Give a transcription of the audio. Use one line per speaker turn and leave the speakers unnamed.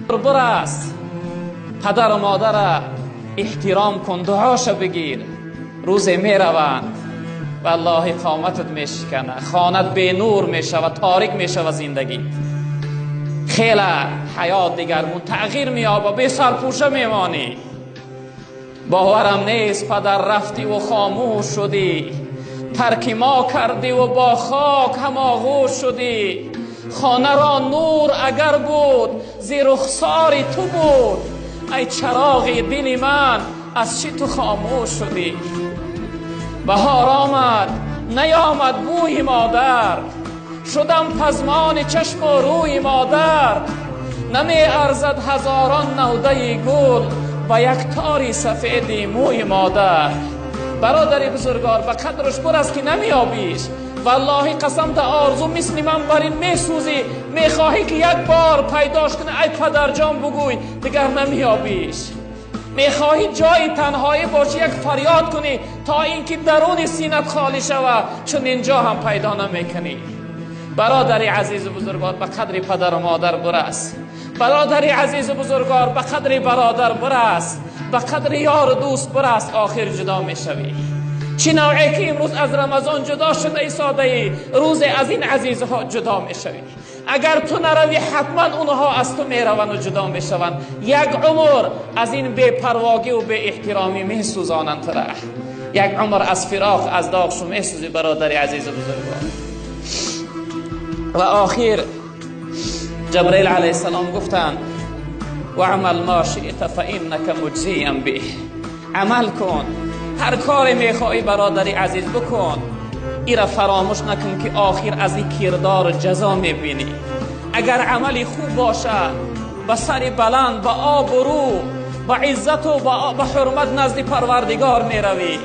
Барас, падару модарро эҳтиром кун, дуоша бигир. Рӯзе мераванд, валлоҳи қоматат мешиканад, хонат бенур мешавад, торик мешавад зиндагит. Хеле ҳаёт дигаргун тағйир меёбад, бесарпӯша мемонӣ. Боварам нест, падар, рафтиву хомӯш шудӣ, тарки мо кардиву бо хок ҳамоғӯш шудӣ. Хонаро нур агар буд, зи рухсори ту буд. Ай чароғи дили ман, аз чӣ ту хомӯш шудӣ? Баҳор омад, наёмад бӯи модар, шудам пазмони чашму рӯи модар. Намеарзад ҳазорон навдаи гул ба як тори сафеди мӯи модар. Бародари бузургвор, ба қадраш бурас, ки намеёбиш. Валлоҳи қасам, да орзу мисли ман бар ин месӯзӣ, мехоҳӣ, ки як бор пайдош кунӣ, ай падарҷон бугӯй, дигар намеёбиш. Мехоҳӣ ҷои танҳоӣ бошӣ, як фарёд кунӣ, то инки даруни синат холӣ шавад, чун инҷо ҳам пайдо намекунӣ. Бародари азизу бузургвор, ба қадри падару модар бурас. Бародари азизу бузургвор, ба қадри бародар бурас, ба қадри ёру дӯст бурас. Охир ҷудо мешавӣ. Чӣ навъе ки имрӯз аз Рамазон ҷудо шуда истодаӣ, рӯзе аз ин азизҳо ҷудо мешавӣ. Агар ту наравӣ, ҳатман онҳо аз ту мераванд ва ҷудо мешаванд. Як умр аз ин бепарвогӣ ва беэҳтиромӣ месӯзонанд тура. Як умр аз фироқ, аз доғшу месӯзӣ, бародари азизу бузургвор. Ва охир Ҷабраил алайҳиссалом гуфтанд: واعمل ما شئت فإنك مجزی به. عمل کن، هر کاری میخواهی، برادری عزیز، بکن. ایرا فراموش نکن که آخر از این کردار جزا میبینی. اگر عملی خوب باشه، با سر بلند، با آبرو، با عزت و با حرمت نزد پروردگار میروی.